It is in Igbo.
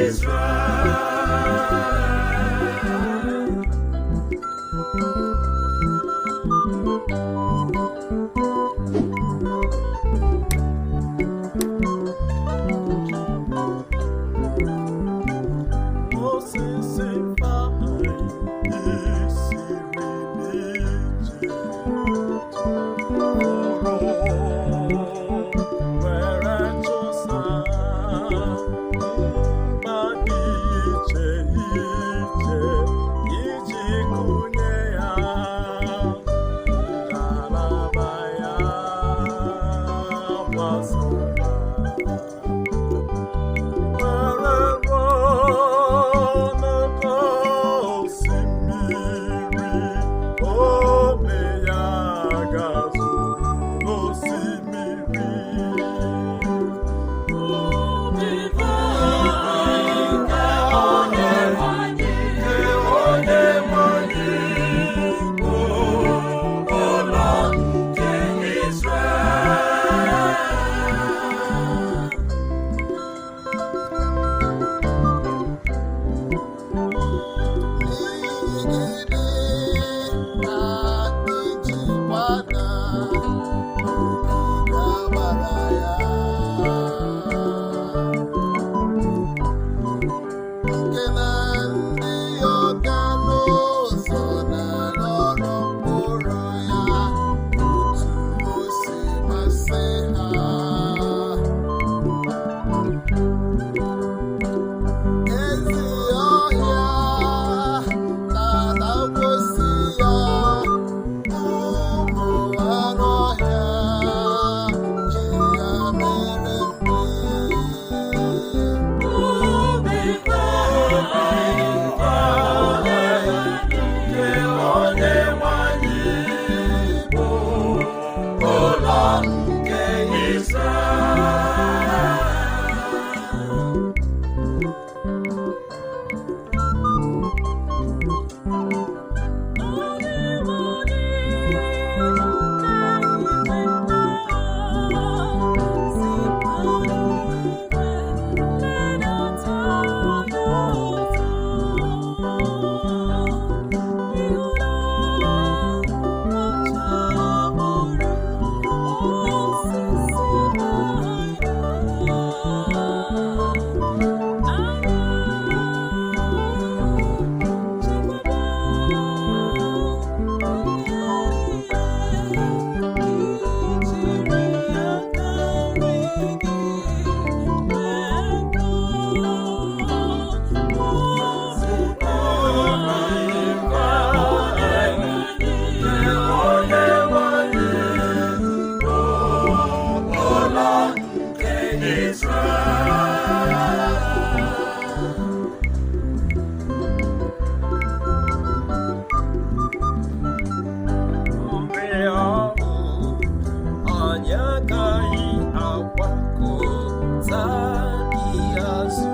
Israel. Osisi vine isiri n'Ijipt fọrọ were chụsa mba dị iche iche iji kụnye ya ngalaba ya gbasara were ruo n'oké osimiri, ome ya gazuru n'osimiri. Ubi vine nke Onyenwe anyị, Nke Onyenwe anyị bụ ụlọ nke Izrel. N'ihi gịnị ka i ji gbada ogige agbara ya, nke na ndị ọka n'ụzọ na-aghọrọ mkpụrụ ya otu o si masị ha? Ezi ọhịa na-ata ya, ụmụ anụ ọhịa ji ya mere nri. Ubi vine nke Nke Onyenwe anyị bụ ụlọ nke Izrel. Nke Onyenwe anyị bụ ụlọ nke Izrel. Mgbe ahụ, anyị agaghị agbakọta gị azụ.